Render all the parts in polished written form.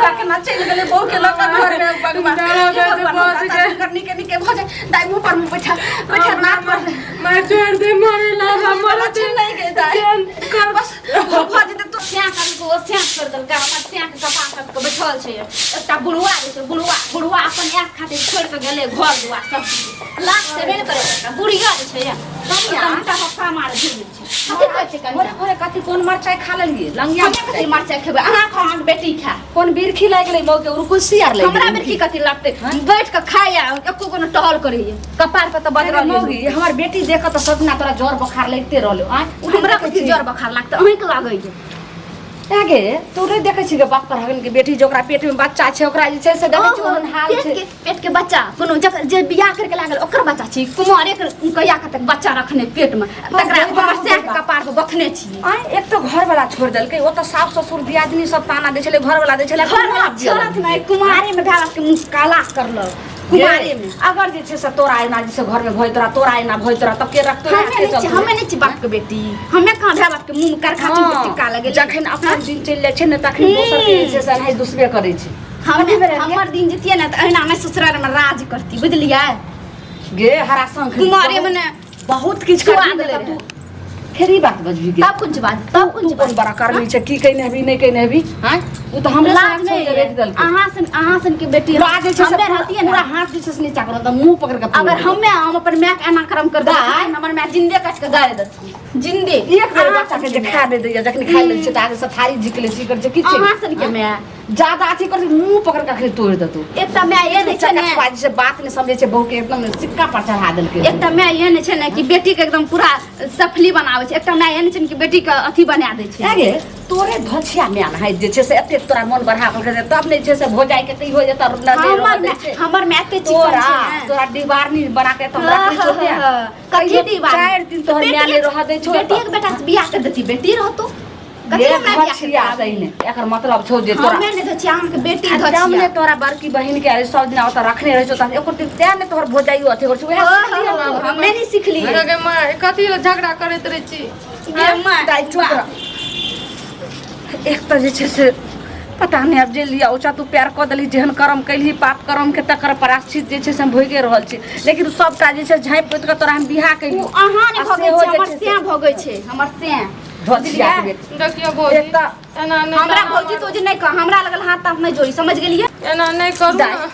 छौड़ा केना चलि गेलै बहू के लऽ कऽ घर में भगवान। डर हे भगवान, बहुत हमरा छै। हुनकर नीके नीके भऽ जाय। दाइ मुँह पर मुँह बैठा बैठा नाक पर। मैं छोड़ दे मरे ला मरे छै नहीं गे दाइ। कर बस भऽ जेतै तो। स्याह करके ओ स्याह छोड़ि देलकै, हमर स्याहके कपार काटि कऽ बैठल छै। एकटा बुढ़वा जे छै, बुढ़वा बुढ़वा अपन आँख खातिर छोड़ि कऽ गेलै घर दुआर सब चीज। लाज छेबे ने करै एकटा बुढ़िया जे छै, कनिटा हक्का मारे घुमै छै। कथी कहै छै कनिया? भोरे भोरे कथी कोन मरचाइ खा लेलियै? लंगिया हमे कथी मरचाइ खेबै? अहाँ खाउ, अहाँके बेटी खाय। कोन बिरखी लागि गेलै मौके उर्कुसी आर लागि हमरा गेलै? बिरखी कथी लगतै? बैठ कऽ खाय आ एको गो ने टहल करैए, कपार पर तऽ बदरल। मौगी, हमर बेटी देखऽ तऽ सजना तोरा जर बोखार लगिते रहलो। आँय, हमरा कथी जर बोखार लागतै? अहीँके लागैए। आगे तू नहि देखै छी गे बाप पर के बेटी जे ओकरा पेट में बच्चा छै, ओकरा जे छै से देखै छी ओहन हाल पेट छै। के पेट के बच्चा कोनो जकर जे बियाह करके लागल ओकर बच्चा छी? कुमारे के कहिया तक बच्चा रखने पेट में, तकरा हमर सैह के कपार पर बथने छी। आँय, एक तऽ घर वाला छोड़ि देलकै, ओ तऽ सास ससुर दियादनी सब ताना दै छलै, घर वाला दै छलै। घर वाला छोड़त नहि, कुमारे में भाय बाप के मुँह काला करलक कुमारे में। अगर जे छै से तोरा एना जे छै घर में भय तोरा, तोरा एना भय तोरा, तब के रखतो? हमे नहि छी, हमे नहि छी बाप के बेटी? हमे कहाँ भाय बाप के मुँह में करखा चुन के टिक्का लगेली? जखन अपन दिन चलि जाइ छै ने तखन दोसर के जे छै से एनाही दुसबे करै छै। हमे हमर दिन जतियै ने तऽ एहिना नहि ससुराल में राज करती, बुझलियै? गे हरा शंख, कुमारे में ने बहुत किछु सुआ करबी देले ने रहै। तू फेर ई बात बजबी गे? तब कुछ बात, तब तू कुछ कोन बात। बड़ा कर्मी छै? की कहने हेबी, नहि कहने हेबी? आँय, ओ तऽ हमरे लाज साथ नहि छोड़ि रखि देलकै। अहाँ सन, अहाँ सन के बेटी लाज जे छै से हमे रहतियै ने पूरा हाथ जे छै से नीचा करत, मुंह पकड़ के अगर हमे हम अपन माय के एना करम कर दाइ। देबै, हमर माय जिंदे काटि के गाड़ि देथिन, जिंदे। एक बेर अहाँ बच्चा के सन जे के खा नहि दैया, जखन खाइ लै छै तऽ आगे से थारी झिक लै छै, ई करै छै, किछु अहाँ सन के माय ज्यादा अथी करै छै, मुंह पकड़ के अखनी तोड़ि देतौ। एकटा माय एहन छै ने चकचका जे छै बात नहि समझै छै, बहू के एकदम सिक्का पर चढ़ा देलकै। एकटा माय एहन छै ने कि बेटी के एकदम पूरा सफली बनाबै छै, एकटा माय एहन छै ने कि बेटी के अथी बना दै छै। अरे तोरे धछिया माय ने है जे छै से एते तोरा मन बढ़ा देलकै, तब नहि छै से भोजाइ के तैयो जे तब नहि हमर रहऽ दै माय छै। हमर माय एते चिकन तोरा छै ने। तोरा दीवारनी बना के तब रखने छौ ते। कथी दीवार? 4 दिन तोहर माय नहि रहऽ दै छौ। बेटिए के बेटा से बियाह कर देती, बेटी रहतो। कथी ये हमरा बियाह धछिया करतै? सही ने, एकर मतलब छौ जे तोरा हमे नहि धछिया, अहाँके बेटी आ धछिया। जब ने तोरा बड़की बहिन के सब दिन ओतऽ रखने रहै छौ तऽ एको दिन तें ने तोहर भोजाइयो अथी करै छौ, उएह सिखलियै ने। हमे नहि सिखलियै। गे माय, कथी लए झगड़ा करैत रहै छी? गे माय, दाइ चुप रह। एक तऽ जे छै से पता नहि आब जे लिया ओचा तू प्यार कऽ देलही, जेहन कर्म कैलही पाप कर्म के तकर प्रायश्चित जे छै से हम भोगे रहल छी, लेकिन सबटा जे छै झाँपि पोति कऽ तोरा हम बियाह कैली। ओ अहाँ नहि आ भगै सेहो छै, जे हमर छै से- सैं भगै छै, हमर सैं। धोतिया के बेटी। देखियौ भौजी, एक तऽ एना नहि हमरा ताना भौजी तोजी नहि कह, हमरा लगल हाथ ताथ नहि जोड़ी, समझ गेलियै? एना नहि करू दाइ, ने।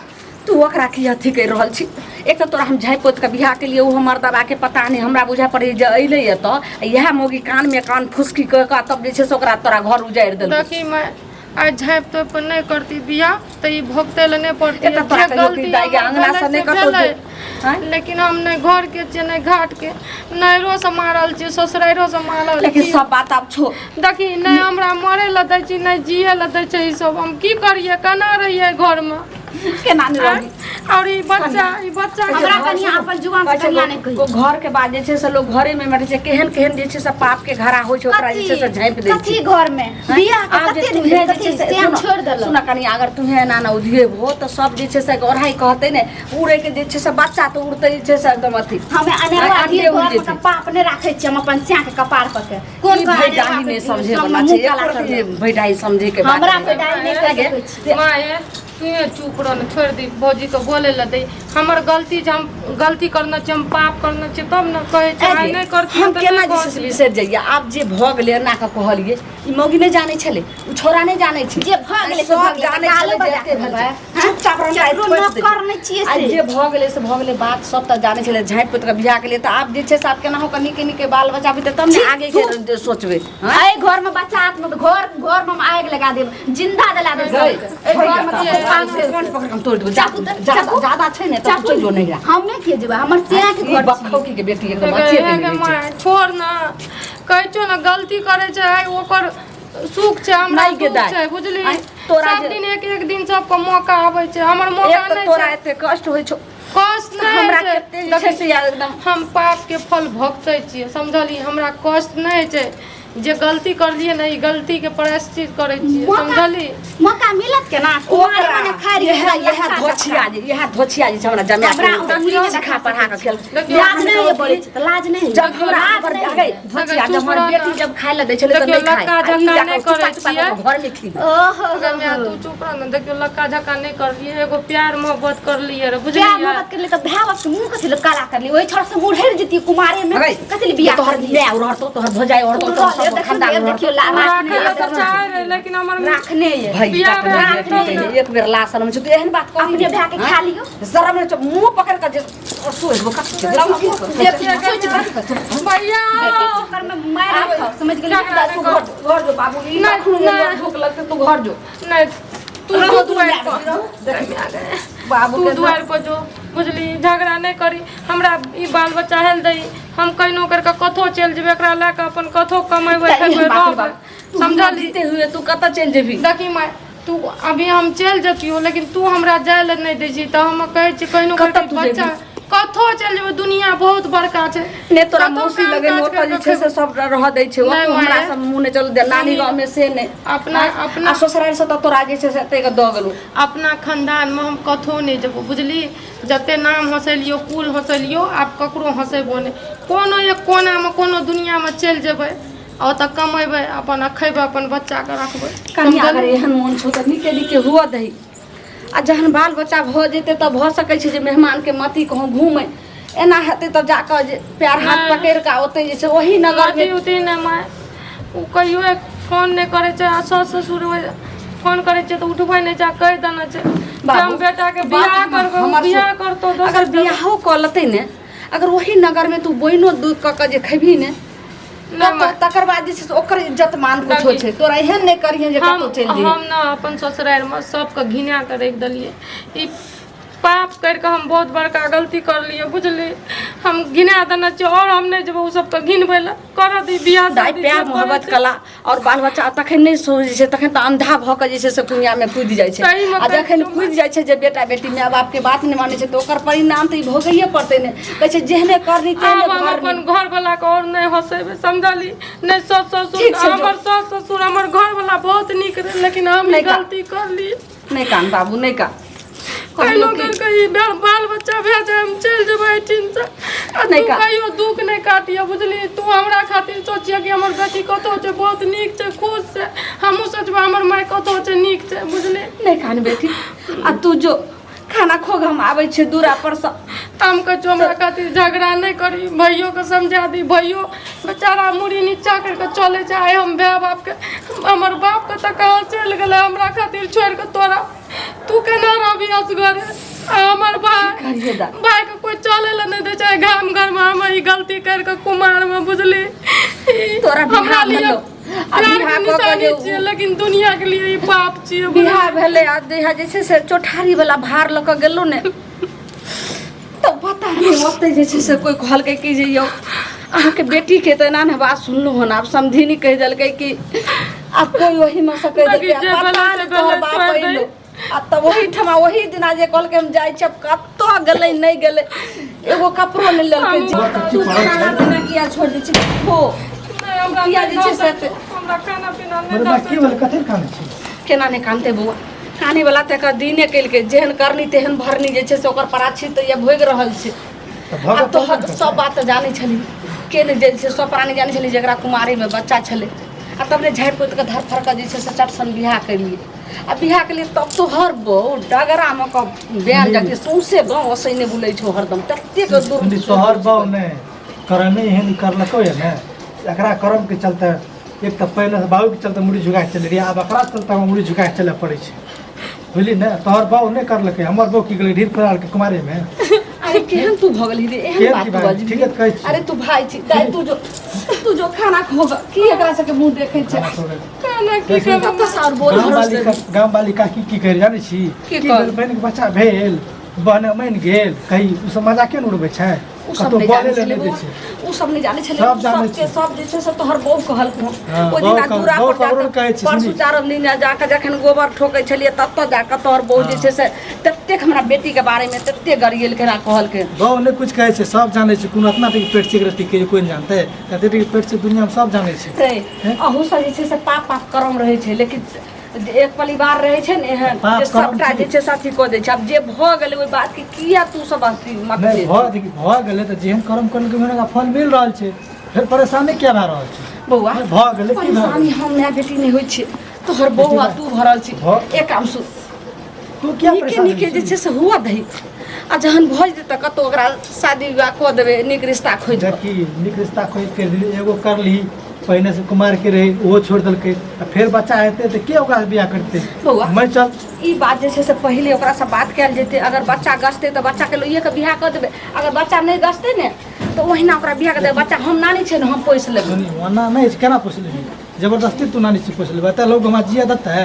तू ओकरा की अथी करि रहल छी? एक तऽ तोरा हम झाँपि पोति कऽ बियाह केलियै, ओ हमर दबाके पता नहि हमरा बुझा पड़ै जे अयलै एतऽ इएह मौगी कानमे कान फुसकी कऽ कऽ तब जे छै से ओकरा तोरा घर उजाड़ि देलकै। देखी माय, आइ झाँपि तोपि कऽ नहि करती बियाह तऽ ई भोगतै लए नहि पड़तै। एक तऽ तोरा जे कहियो कि गलती दाइ गे हमर अङ्गना भेलै से नहि से कतहु भेलै। आँय? लेकिन हम नहि घर के छियै नहि घाट के, नैहरो से मारल छियै, ससुराइरो से मारल लेकिन छियै। सब बात आब छो। देखी, नहि हमरा मरे लए दै छी, नहि जिए लए दै छै ई सब। हम की करियै, केना रहियै घरमे? केना नहि रहबी? और ई बच्चा, ई बच्चा के हमरा कनिया अपन जुबान से कनिया नहि कही। ओ घर के बाद जे छै से लोग घरे में मरे छै। केहन केहन जे छै से पाप के घड़ा होइ छै, ओकरा जे छै से झाँपि दै कथी छै। घर में बियाह के आब जे कते दिन तुहे जे कथी छै से श्याम सुन, छोड़ि देलक। सुन कनि, अगर तुहे एना ने उधिएबहो तऽ सब जे छै से ओढ़ाई कहतै ने, उड़े के जे छै से बच्चा तऽ उड़तै जे छै से एकदम अथी। हमे अनेरवा अंडे अथी उड़ि घर में जेतै। के पाप नहि राखै छियै हम अपन श्याम के कपार पर के। कोन ई कहै भैडाही नहि समझे वाला छै, काला एको कर रत्ती भैडाही समझे के बात हमरा नहि। भैडाही नहि कहि सकै छी। माय, तूहे चुप रह ने, छोड़ि दी भौजीके बोले लए दे। हमर गलती छै, हम गलती करने छियै, हम पाप करने छियै, तब ने कहै छै। आइ नहि करतियै हम तऽ केना नहि जे छै से कहतियै। बिसरि जइयै? आब जे भऽ गेलै एना कऽ कहलियै, ई मौगी नहि जानै छलै, ओ छौड़ा नहि जानै छै। जे भऽ गेलै से सब भऽ गेलै, जानै गालो छलै जे बजा एते के भेल देबै। छै। चुपचाप रहल केकरो तोपि नौकर दै छै। नहि छियै आ से। जे भऽ गेलै से भऽ गेलै, बात सब तऽ जानै छलै। झाँपि पोति कऽ बियाह केलियै तऽ आब जे छै से आब केनाहु कऽ नीके नीके बाल बच्चा हेतै तब ने आगे के सोचबै। एहि घर में बच्चा आत्मा तऽ घर घर में हम आगि लगा देब, जिंदा जला देब गई, सबके। एहि घर में ककरो पाप भेल। कान पकड़ के हम तोड़ि देबौ। चाकू तऽ- ज्यादा चाकू? ज्यादा छै ने तऽ चाकू चलि जो नैहरा। हमे किए जेबै? हमर सिया के ई घर छी। बखौकी के बेटी एकदम हे अथिये गे केने रहै छै। माय, छोड़ ना, कहै छौ ने गलती करै छै, आइ ओकर सुख छै, हमरा नहि गे दुख दाइ। छै, बुझली? आँय, तोरा सब जे- दिन एक एक दिन सबके मौका आबै छै, हमर मौका एक तऽ नहि तोरा छै। एते कष्ट होइ छौ, कष्ट नहि हमरा होइ छै। कते जे छै से यार एकदम हम पापके फल भोगतै छियै, समझली? हमरा कष्ट नहि होइ छै। जे गलती करलियै ने ई गलती के प्रायश्चित करै छियै, मौका- समझली? मौका मिलत केना कुमारी मने खाइ रहियै इएह इएह धोछिया जे इएह धोछिया जे छै हमरा जमा हमरा उंगली नहि सिखा पढ़ा के खेल देखियौ, लाज नहीं है बड़े तऽ लाज नहीं जब हमरा लाज नहीं अगर धोछिया जब हमर बेटी जब खाय लए दै छलै तऽ देखियौ, नहि खाय लक्का आ ई झक्का जाकऽ नहि चुपा करै चुपा छियै। कऽ घर मे खी ओहो अगर माय तू चुप रह ने। देखियौ, लक्का झक्का नहि करलियै, एगो प्यार मोहब्बत करलियै रे, प्यार बुझलियै? मोहब्बत करले तऽ भाय बाप के मुंह कथी लए काला करली? ओहि छोड़ा से मुड़हर जैती कुमारे में, अगै, कथी लए बियाह तोहर करली? माय रहतो, तोहर भौजाइ रहतो, तोहर रहले, सब देखियौ, खानदान रहतो। देखियौ, राखै लए राखने तऽ चाहै रहै, लेकिन हमर राखने ये भाई बियाह काटने भए ये, गेल तब ने। एक बेर लासन में छै, तू एहन बात कही अपने भाय के खा लियो। शरम नहि छौ, मुंह पकड़ के जे सोच बका भैया चक्कर में मार खाओ, समझ गेली? झगड़ा तू नहि घर कर। जो, घर जो बाबू, ई नहि, कखनो नहि। भूख लगतै तू घर जो। नहि, तू रहू जो तू दुआरि माय, पर। बाबू तू के दुआरि पर जो, बुझली? झगड़ा नहि करी। हमरा ई बाल बच्चा हेल दही, हम कहिनो करि कऽ कतहु चलि जेबै एकरा लए कऽ, अपन कतहु कमेबै तऽ एहन खेबै बात रहबै, बात। समझली? जीते हुए तू कतऽ चलि जेबही? देखी माय, तू अभी हम चलि जतियो, लेकिन तू हमरा जाय लए नहि दै छी, तऽ हम कहै छी कहिनो कतऽ करि तू बच्चा कतहु चलि जेबै, दुनिया बहुत बड़का छै। ने तोरा कतहु मौसी काम लगे काज ओतऽ जे करि छै कऽ से सब रह दै छै। नहि ओतऽ हमरा माय। सब मुँह नहि चल दे, नानी गाँव में से नहि। अपना अपना आ ससुराल से तऽ तोरा जे छै से एतेक दऽ गेलौ। अपना खानदानमे हम कतहु नहि जेबो, बुझली? जते नाम हँसेलियौ, कुल हँसेलियौ, आब ककरो हँसेबो नहि। कोनो एक कोनामे कोनो दुनियामे चलि जेबै आ ओतऽ कमेबै अपन आ खयबै, अपन बच्चाके रखबै। कनिया, अगर समझली? एहन मोन छौ तऽ नीके नीके हुअ दही, आ जहन बाल बच्चा भऽ जेतै तऽ भऽ सकै छै जे मेहमानके मती कहूँ घूमै एना हेतै तब जाकऽ जे पैर हाथ नहि। पकड़ि कऽ ओतै जे छै ओही नगरमे मती उती नहि माय, ओ कहियो एक फोन नहि करै छै, आ सास ससुर फोन करै छै तऽ उठबै नहि छै, आ कहि देने छै जे बाबू, हम बेटाके बात बियाह करबै, ओ हमर बियाह करतौ दोसर अगर जगह। बियाहो कऽ लेतै ने, अगर ओही नगरमे तू बोइनो दूध कऽ कऽ जे खेबही ने नहि तब माय। तकर बाद जे छै से ओकर इज्जत मान कुछो बाकी- छै, तोरा एहन नहि करिहे जे हम कतहु चलि जइहे। हम ने अपन ससुरारिमे सबके घिना कऽ राखि देलियै। ई पाप करि कऽ हम बहुत बड़का गलती करलियै, बुझली? हम घिना देने छियै, आओर हम नहि जेबै ओ सबके घिनबै लए। करऽ दी बियाह दाइ, शादी प्यार सब करै मोहब्बत छै। कला और बाल बच्चा तखन नहि सोचै छै, तखन तऽ अंधा भऽ कऽ जे छै से कुइयामे कूदि जाइ छै। सहीमे आ कहै जखन छौ। कूदि जाइ छै जे बेटा बेटी माय बापके बात नहि मानै छै, तऽ ओकर परिणाम तऽ ई भोगैए पड़तै ने। कहै छै जेहने करनी तेहने आब हम भरनी। अपन घरवला के आओर नहि हँसेबै, समझली नहि? सास ससुर ठीक छै, जो। हमर सास ससुर, हमर घरवला बहुत नीक रहै, लेकिन हम ई नहि का- गलती करलियै। नहि कान बाबू, नहि कान। कहिनो करि ई बाल बच्चा भए जाय, हम चलि जेबै एहिठिनसँ। आ नहि तू का- कहियो दुःख नहि काटिह, बुझली? तू हमरा खातिर सोचिह कि हमर बेटी कतहु छै, बहुत नीक छै, खुश छै। हमहूँ सोचबै हमर माय कतहु छै, नीक छै, बुझली? नहि कान बेटी, आ तू जो खाना खोग, हम आबै छियै दूरा परसँ। हम कहै छियौ, हमरा खातिर झगड़ा नहि करी। भैयोके समझा दी, भैयो बेचारा मुड़ी नीचा करि कऽ चलै छै। आइ हम भाय बापके, हमर बापके तऽ कहाँ चलि गेलै हमरा खातिर छोड़ि कऽ तोरा। तू केना रहबी असगरे? आ हमर भाय करिए दा। भायके कोइ चलै लए नहि दै छै गाम घरमे। हम ई गलती करि कऽ कुमारमे, बुझली? ई तोरा बियाह हमरा लिए भेलौ। आ प्यारके बियाह कऽ कऽ निशानी जे छियै, लेकिन दुनियाके लिए ई पाप छियै, बुझली? बियाह भेलै आ जहिया जे छै से चौठारी वाला भार लऽ कऽ गेलहुँ ने, तऽ पता नहि ओतै जे छै से कोइ कहलकै कि जे यौ, अहाँके बेटीके तऽ एना ने बात सुनलहुँ हन। आब समधिनी कहि देलकै कि आब कोइ ओहीमे सँ कहि बाकी देलकै जे आ पता भेलै नहि से तोहर भेलै, बाप छोड़ि दही। अयलौ आ तब ओहिठमा ओही दिना जे कहलकै हम जाइ छी, आब कतऽ गेलै नहि गेलै, एगो कपड़ो नहि लेलकै। तू खाना पीना किया छोड़ि दै छी हो? नहि, हमरा किया जे छै से हमरा खाना पीना नहि अरे बा, की भेलै? कथी लए कानै छी? केना नहि कानतै बौआ? काने वाला तऽ एकर दिने केलकै। जेहन करनी तेहन भरनी, जे छै से ओकर पराछित तऽ भोगि रहल छै। तऽ भऽ आब गेल। तोहर सब बात तऽ जानै छली के नहि, जे छै सब प्राणी जानै छली जकरा कुमारीमे बच्चा छलै, आ तब ने झाँपि पोति कऽ धरफड़ कऽ जे छै से चटसन बियाह केलियै। आ बियाह केलियै तब तोहर बहु डगरामे कऽ बयान जाके सौंसे गाँव ओसैने बुलै छौ हरदम, ततेक दूर। तोहर बहु नहि करमे एहन करलको यऽ ने, एकरा करमके चलते एक तऽ पहिले बाबूके चलते मुड़ी झुका के चलै रहियै, आब एकरा चलते हमरा मुड़ी झुका के चलऽ पड़ै छै, बुझली ने? तोहर बाबू नहि करलकै, हमर बाबू की गेलै ढीर फरालके कुमारीमे। अरे, केहन तू भऽ गेलही रे? एहन केहन बात की तू भाई? बजबही? ठीके तऽ कहै छी। अरे, तू भाय छी दाइ, तू जो खाना खोग की एकरा सबके मुँह देखै छै? खाना की खेबै? कतऽ से आओर बोल गाम भरोस वाली देबही? गाम वाली काकी की कहै जानै छी? की की कहल? भेल, बहिनके बच्चा भेल, बहने मानि गेल, कही ओ सब मजाके ने उड़बै छै। ओ सब कतौ नहि जानै बोलै लए छलै नहि दै बौआ। छै। ओ सब नहि जानै छलै सब जानै सबके छै। सब जे छै से तोहर बहू कहलखुन। हँ, ओहि बहू दिना कहल- दूरा बहू पर ककरो जाकऽ कहै छै, परसू सुनी। चारम दिन जाकऽ जखन गोबर ठोकै छलियै ततऽ जाकऽ तोहर बहू जे छै से ततेक हमरा बेटीके बारेमे ततेक गरियेलखिन आ कहलखिन। बहू नहि कुछ कहै छै, सब जानै छै। कोनो अपना टेक पेट छै रति के कोइ नहि जानतै, एते टेक पेट छै दुनियामे सब जानै छै। ते अहू सब जे छै से पाप पाप करम रहै छै, लेकिन जे एक परिवार रहै छै ने एहन पाप जे करम सबटा छै। जे छै से अथी कऽ दै छै। आब जे भऽ गेलै ओहि बातके किया तू सब अथी मत नहि ले। भऽ देखी भऽ गेलै तऽ जेहन कर्म करलकै ओहन ओकरा फल मिल रहल छै, फेर परेशानी किया भए रहल छै? बौआ नहि, भऽ गेलै की भऽ परेशानी गेलै? हम माय बेटी नहि होइ छियै, तोहर बौआ तू भरल छी। एक काम सुन, तू किया नीके परेशान नीके जे छै से हुअ दही, आ जहन भऽ जेतै तऽ कतहु ओकरा शादी विवाह कऽ देबै, नीक रिश्ता खोजि कऽ। देखी नीक रिश्ता खोजि करि देली, एगो करलिही पहिने से कुमार के रहै, ओहो छोड़ि देलकै, आ फेर बच्चा हेतै तऽ के ओकरा से बियाह करतै? बौआ। मरि चल। ई बात जे छै से पहिले ओकरासँ बात कयल जेतै। अगर बच्चा गछतै तऽ बच्चाके लइए कऽ बियाह कऽ देबै, अगर बच्चा नहि गछतै ने तऽ ओहिना ओकरा बियाह कऽ देबै। बच्चा हम नानी छै ने, हम पोसि लेबै। सुनी, ओना नहि छै, केना पोसि लेबही? जबरदस्ती तू नानी छी पोसि लेबै? एतऽ लोक हमरा जिया देतै?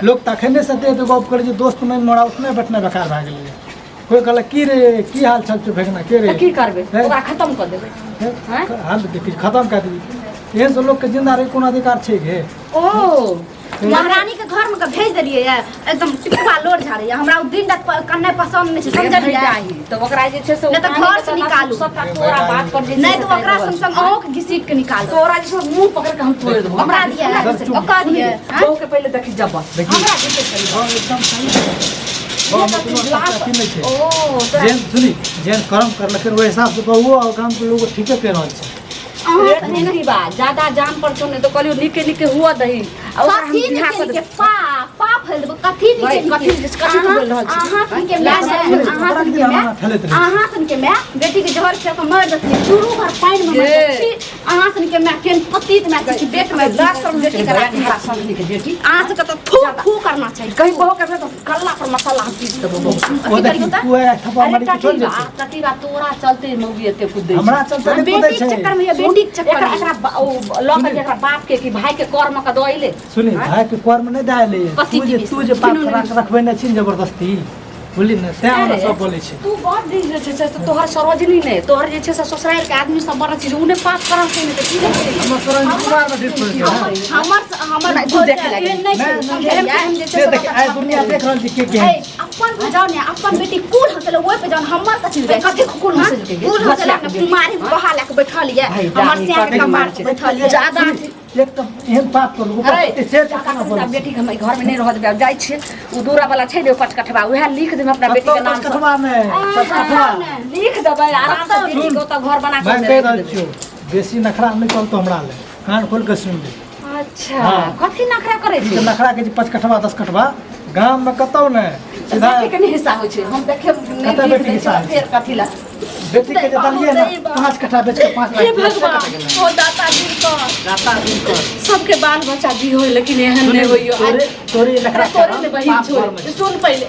लोक तखने से एते एते गप करै छै, दोस्त में मोरा उठने बैठने बेकार भए गेलै। कोइ कहलक की रे की हाल चाल छौ भेगना के रे, तऽ की करबै? हैं? ओकरा खतम कऽ देबै। हैं? हैं? हम देखी खतम कए देबी। एहन से लोकके जिंदा रहै कोनो अधिकार छै गे? ओ महारानी के घर में के भेज देलियै ये, एकदम टिपुआ लोर झाड़ैया हमरा। ओ दिन रात कन्ने पसंद नहि छै, समझलियै? चाही तऽ ओकरा जे छै से नहि तऽ घर से निकालू। सबटा तोरा बात पर जे छै नहि से तऽ ओकरा कहि संग संग अहूँ के घिसीट के निकालू। तोरा जे छै मुंह पकड़ के हम तोड़ि देबो। ओकरा दिए, सब चुप। ओकरा दिए। बहू के पहिले देखी जब्बर देखी। हमरा जे छै से हँ, एकदम सही बहू में कोनो अथी नहि छै। ओ तोरा जेहन सुनी जेहन कर्म करलखिन ओहि हिसाबसँ बहुओ आओर गामके लोग ठीके कहि रहल छै। एक मिनट बा ज्यादा जान पर छौ नहि तऽ कहलियौ नीके नीके हुआ दही आ ओकरा हम कथी बियाह नीके कऽ नीके देबै। पाप पाप फैल देबो कथी नीके भाई, नीके? कथी कथी तू बोलि रहल छी? अहाँ सन के माय लाज ने, शरम अहाँ सन के माय, फैलैत रहै छै। अहाँ सन के माय बेटी के जहर खिया के मारि देथिन, चूरू भर पानि में मरि ये। जाइत छी। अहाँ सन के माय केहन पतित माय छै, बेट में लाज शरम बेटी के राखी। हमरा संगनी के बेटी अहाँ सबके तऽ थू थू करना चाही। कहीं बहू के तऽ कल्ला पर मसाला हम पीस देबो बहू। ओ कथी देखी करियौ तऽ? तू आइ थप्पा अरे मारि के चलि टटीबा जेतै। टटीबा तोरा चलते मौगी एते कुदै छै। हमरा चलते नहि कुदै बेटी के छै। चक्कर में या बेटी के चक्कर एकरा में एकरा ओ लऽ के जे एकरा बाप के कि भाई के कर में के दऽ अइले। सुनी भाई के कर में नहि दए अयलै। पति तू जे के तू जे पाप राख रखबै नहि छी ने जबरदस्ती, बुझली ने, तेँ हमरा अरे, सब बोलै छै। तू बड़ दिन जे छै से तोहर सरोजनी नहि, तोहर जे छै से ससुराल के आदमी सब बड़ छै, उ नहि पाप करल छै नहि तऽ की नहि हमर सरोजनी कुमार में ढीठ पड़ै छै ने। हमर हमर नहि, तू देखे लागि। एहन नहि छै, नहि, नहि, समझलियै? हम जे छै से से देख आइ दुनिया देख रहल छै के के ए, अपन पे जाओ ने, अपन बेटी कुल हंसले ओहि पे जाओ, हमर कथी ए, कथी कुल हंसलकै गे? कुल हंसले अपना कुमारी में बहा लए के बैठल ये, भाई, हमर दाही, सिया के कथी कपार मार पर छै? बैठल ये। ज्यादा एक तऽ एहन पाप करू अरे से जादा केना अपना बोलै छै? बेटी के हम एहि घर में नहीं रह देबै, आब जाइ छियै ओ दूरा वाला छै ने ओ पचकठवा, उएह लिख देबै अपना बेटी के कतौ नाम से। पचकठवा नहि, पचकठवा। लिख देबै आराम से बेटी के ओतऽ घर बना के मैं कहि रखि रहल देबै। छियौ बेसी नखरा नहि चलतौ हमरा लए, कान खोल के सुनि ले। अच्छा हाँ। कथी नखरा करै ई छै? जे नखरा के जे पचकठवा दसकठवा गाम में कतौ नहि, सीधा बेटी के नहि हिस्सा होइ छै, हम देखे नहि कतऽ लिख बेटीके दै हिस्सा छियै होइ छै? फेर कथी लए बेटी के जे देलियै ने 5 कट्ठा बेच के 5 हे लाख भगवान, ओ दाता दिन कर, दाता दिन कर, सबके बाल बच्चा जी होय, लेकिन एहन नहि होइयो। तोरे तोरे नखरा तोरे ने बहिन पाप छौ घर में छै। सुन पहिले,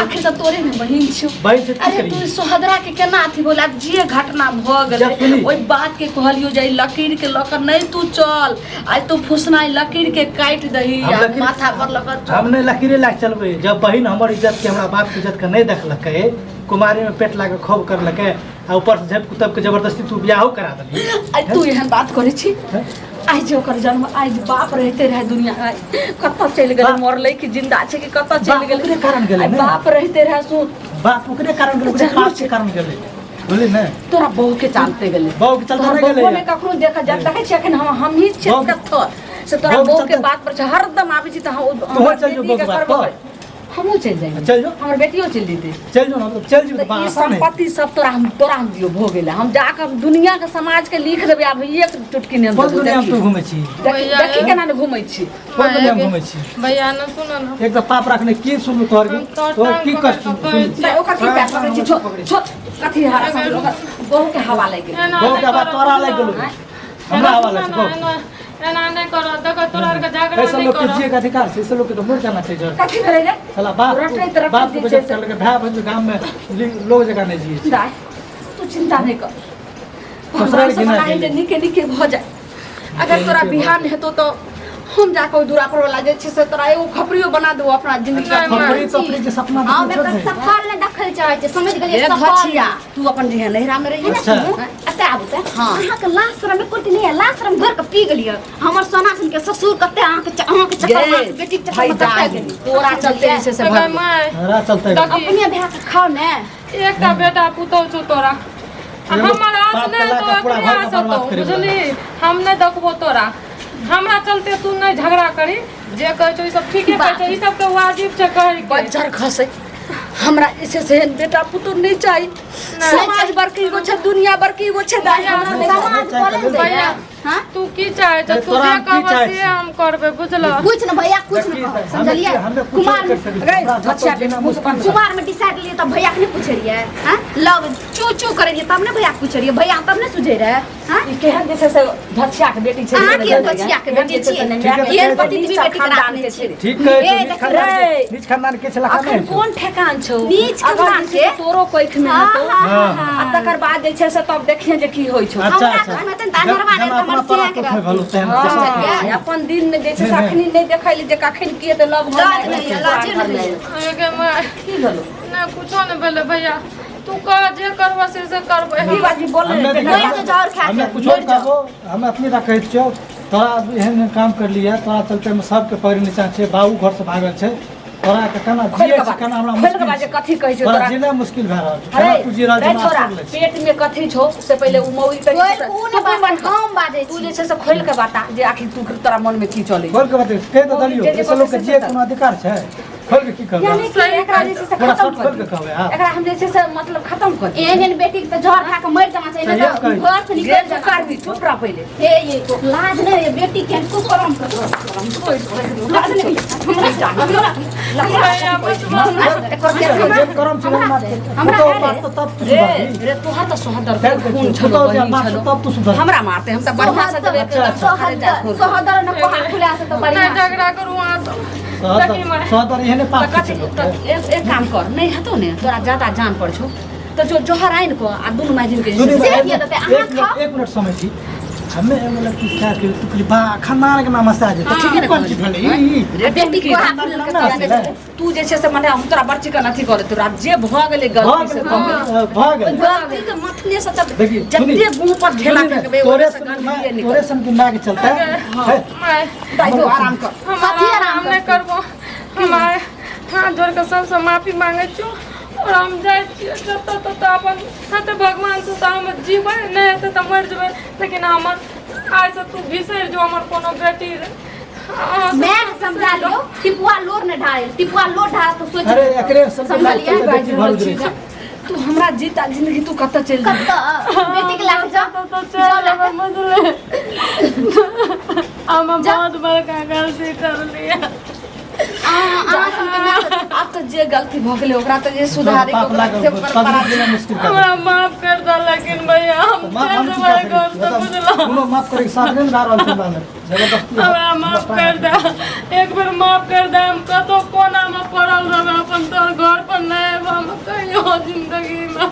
आखिर तऽ तोरे ने बहिन छौ। बहिन छै तऽ की अरे करियै? तू सोहदरा के केना अथी बोला, आब जे घटना भऽ जब गेलै सुनी। ओहि बात के कहलियो जे ई लकीर के लऽ कऽ नहि तू चल, आइ तू फुसनाइ लकीर के काटि दही हम आ लकीर- माथा पर लऽ कऽ चल। हम नहि लकीरे लए कऽ चलबै। जब बहिन हमर इज्जत के हमरा बाप के इज्जत के नहि देखलकै, कुमारी में पेट लाके खूब करलकै आ ऊपर से झप कुतप के जबरदस्ती तू बियाहो करा देलही। आइ तू एहन बात करै छी? हैं? आइ जे ओकर जन्म, आइ जे बाप रहिते रहै दुनिया आइ कतऽ चलि गेलै, बाप- मरलै कि जिंदा छै कि कतऽ बाप चलि गेलै? ओकरे कारण गेलै आइ ने। बाप रहिते रहै सुन बाप ओकरे कारण गेलै, ओकरे जरूर पाप के कारण गेलै, बुझली ने? तोरा बहू के चालते गेलै। बहू के चलते तोहर नहि गेलै। बहूओ नहि कखनो देख जा देखै छियै एखन हम हमही छियै बहू- कत्थर से तोरा बहू के बहू के चलते- बात पर छै हरदम आबै छी तऽ हम तोहूँ चलि जो बहू के बात पर। हमहूँ चलि जाइए। चलि जो। हमर बेटियो चलि जेतै। चलि जो ने, चलि जो तऽ तऽ ई आसान है। सम्पत्ति सब तोरा हम दियौ भऽ गेलै, हम जाकऽ दुनिया के समाज के लिख देबै, आब एक चुटकी नहि हम कोन देबौ, दुनिया में देखी तू घूमै छी? देखी देखी केना ने घूमै छी। कोन दुनिया में घूमै छी? भैया ने सुन ने, एक तऽ पाप रखने की सुनू तोहर हम तोहर तोहर टांग की पकड़ि कष्ट कऽ कहै सुनू। छी। नहि ओकर की पैर पकड़ै छी? छोड़ छोड़, कथी हरा सब ओकर बहू के हवा लागि गेलै। एना बहू नहि के आवाज करऽ, तोरा लागि गेलौ, हमरा हवा लागि एना गेलौ। एना एना नहि करऽ, देखऽ तोरा आरके झगड़ा ऐसा नहि लोग के करऽ। जिए के अधिकार छै? ऐसा लोग के तो मर जाना चाहिए जर। कथी भेलै रे? साला बाप रटैत रटैत बाप के जे बजट छै से- करलकै, भाय बहिन गाम में लोग जगह नहीं जिए छै। दाय तू चिंता नहि कर, ससुराल भगवान से गिना मनाही जे गेलै। नीके नीके भऽ जाए। अगर तोरा नीके भऽ बिहान हेतौ तऽ हम जाके ओहि दूरा पर वाला जे छै से तोरा एगो खपरियो बना देबो अपना जिंदगी नहि, का। खपरी तपरी के सपना हम देखने एकर छोड़ दे। सफल नहि देखै चाहै छियै, समझ गेलियै? ए सफल घचिया, तू अपन जिहे नैहरा में रही। अच्छा। एतऽ आबू तऽ। हाँ। अहाँके लाज शरम एको रत्ती नहि है। लाज शरम घोरि कऽ पी गेलियै। हमर सोना सन के ससुर कते अहाँके चक्कर में, अहाँके बेटीके चक्कर में कते गेली। तोरा चलते जे छै से अगर भऽ गेलै। माय तोरा चलते देखी, अपने भए कऽ खाउ ने। एकटा बेटा पुतहु छौ तोरा आ एगो हमर आस बाप नहि के तो लाके पूरा एकरे घर के आस बर्बाद हेतौ करे वाला। बुझली? हम नहि देखबो तोरा, हमरा चलते तू नहि झगड़ा करी। जे कहै छौ ई सब ठीके कहै छौ, ई सब के वाजिब छै कहै के। बज्जर खसे, हमरा जे छै से एहन बेटा पुतोह नहि चाही। समाज बड़की गो छै, दुनिया बड़की गो छै दाइ, हमरा नहि चाही। समाज बोलै ने भैया, हाँ? तू की चाहे छ? अरे तू तोरा जे हम की कहबह चाहै से छी? हम करबै, बुझल? कुछ न भैया, कुछ न देखी, कहब, हमे समझलियै? हमे कुछो कुमार कर सकै छी। रे, हमरा धचिया जतऽ जीना बेटी, मुश्किल छै। कुमार में डिसाइड लिए तब भैया के नहीं पूछे रहियै? हाँ, लव चू चू करे रहियै तब ने भैया के पूछे रहियै? भैया तब ने सुझे रहे? हाँ? ई केहन जे छै से धचिया के बेटी छै। अहाँ के धचिया के बेटी छियै? ठीक है, केहन तऽ पति देवी बेटी के राखने छियै? ठीक कहै ए, छौ, नीच देख खानदान रे। के, नीच खानदान के छला अखन कोन ठेकान छौ नीच अगर खानदान जे छै से के? तोरो कोखि में हाँ, हेतौ हाँ, हाँ, हाँ, आ तकर बाद जे छै से तब देखिहे जे की होइ छौ। अच्छा हमरा अच्छा। कोखिमे हेतै ने तऽ अनहरवा नहि जेना तऽ हमर अपना तोरा सिया के कोखिमे भेलौ तेहन। हाँ, अपन दिन जे छै से नहि, अखनी नहि देखै ले जे कखन की हेतै लव लाज नहि होइए, लाजे नहि होइए। गे माय। की भेलौ? नहि, कुछो नहि भेलै भैया, तू कह जे करबह से करबै। की बात बोल? हमे रहे मरि जो जहर खा के, हमे कुछो मरि जाओ। कहबो, हमे अपने टा कहै छियौ, तोरा एहन एहन काम करलियै, तोरा चलते हम सबके पगड़ी नीचा छै, बाबू घर से भागल छै, तोरा के केना खोलि जियै कऽ छै, बाज, केना हमरा खोलि कऽ मुश्किल बाज, छै। कथी कहै छौ तोरा तोरा? जीना मुश्किल भए रहल छै, अरे केना तू जी रहल रे छै, हमरा छोरा, आश्चर्य लगै छै। पेट में कथी छौ से पहिले उ मौगी कहै कोइ छै, उ तू नहि बंद बाजै, कर। हम बाजै तू छी। जे छै से खोलि कऽ बता जे आखिर तू तोरा मन में की चलै छौ। खोल के बते कहि तऽ देलियौ, जे जे एहिसँ लोकके बजै से जियै तऽ। कोनो अधिकार छै? खोल के की करबै? यानी कि एकरा जे छै से पूरा खत्म शर्ट कर खोलि के दी। कहबै आब। एकरा हम जे छै से मतलब खत्म कर दी। एहन एहन बेटी के तऽ जहर खा के मरि जाना चाही, नहि सहिए तऽ कहै। घर से जे निकलि तू जाना। करबी, चुप रह पहिले। हे ये तो लाज नहि होइए बेटी के कुकरम कर लाज नहि होइए। हमरा भैया बचबा। जे करम छै हमरा मारतौ, हमरा पुतहु है रे। मारतौ तब तू रे सुधरबही। रे, तोहर तऽ सोहदर फेर कहै खून छियौ, छलो, पुतहु जे बहिन मारतौ छलो। तब तू सुधरबही। हमरा मारते, हम तऽ बढ़िआँ से देबै। अच्छा, अच्छा। सोहदर ने कोहा खुला से तऽ नहि बढ़िआँ। झगड़ा करू अहाँ सब। देखी सोहदर माय। सोहदर एहने तऽ पाप छै कथी लोकके। तऽ एक काम कर, नहि हेतौ ने तोरा ज्यादा जान पर छौ तऽ जो जहर आनि कऽ आ दुनू माय के सुनी से भाई, किया देतै? अहाँ एक मिनट खाउ। एक मिनट समय छी। हमे एगो लड़की क्या के तू कहली बा खानदान के नाम हंसा जेतै। ठीके ने कोन चीज कहली? भेलै ई? रे बेटी की कोहा खानदान खुलल के के नाम तोरा हंसेलै? तू जे छै से मने हम तोरा बड़ चिकन अथी करैत तोरा जे भऽ गेलै भऽ गलती से गेलै, भऽ गेलै। भऽ गेलै। गलती के मथने से तऽ देखी, सुनी, जते मुंह पर ढेला सुनी ने, फेंकबै तोरे ओते से सन गंदगी के तोरे निकलत। सन के माय के चलते हे, माय। दाइ जो आराम कर। हम कथी आराम आराम नहि करबो। हम आइ हाथ जोड़ कऽ सबसँ माफी मांगै छियौ आओर हम जाइ छियै जतऽ ततऽ अपन हेतै भगवान से तऽ हम जीबै, नहि हेतै तऽ मरि जेबै, लेकिन हमर आइसँ तू बिसरि जो हमर कोनो बेटी रहै। अहाँ सब मैं समझा लियौ, टिपुआ लोर ने ढारे, टिपुआ लोर ढारे तऽ सोच। अरे एकरे सन के माय के समझलियै? चलते बेटी घर उजरै छै। तू हमरा जीता जिंदगी तू कतऽ चलि जेबही? कतऽ बेटी के लाके जाओ। ततऽ चलि जेबै, बुझलै? हम बहुत बड़का गलती करलियै। अहाँ सबके माय आब तऽ जे गलती भऽ गेलै ओकरा तऽ जे सुधारे के पाप ओकरा लागल से ओकर पगड़ी पराज- देना मुश्किल कर हमरा माफ कर दे लेकिन भैया, हम माफ चलि हम की जेबै कर घर सकै से, छी? बुझलहुँ? कोनो माफ करे के साथ नहि भए रहल छै हमरा लग। जबरदस्ती हमरा माफ कर दे, एक बेर माफ कर दे। हम कतौ कोना मे पड़ल रहबै, अपन तोहर घर पर नहि एबै हम कहियो जिंदगी मे।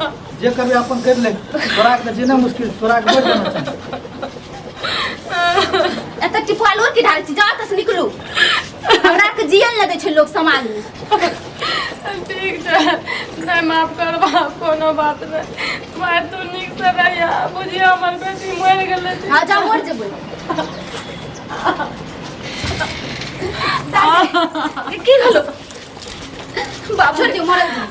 जे कभी अपन कर ले, तोरा के जीना मुश्किल, तोरा के मर जाना चाही। एतऽ टिपुआ लोर की ढारै छी? जाओ एतऽ से निकलू, हमरा के जियल नहि दै छै लोक समाज मे। ठीक छै, नहि माफ करबा कोनो बात नहि। माय, तू नीक से रहिया, बुझिया हमर बेटी मरि गेलै। हाँ, जाओ, मर जेबै। की भेलो बाबू, छोड़ दियौ, मरल दियौ।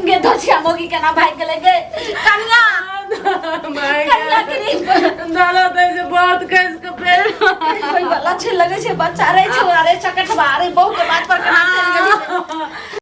गे धोछिया मौगी केना भागि गेलै गे कनिया? कनिया के नहीं दर्द होइ छै बहुत, कस के पेट होय वाला छै, लगै छै बच्चा रे छौड़ा रे चकटवा रे, बहू के बात पर केना चलि गेलै?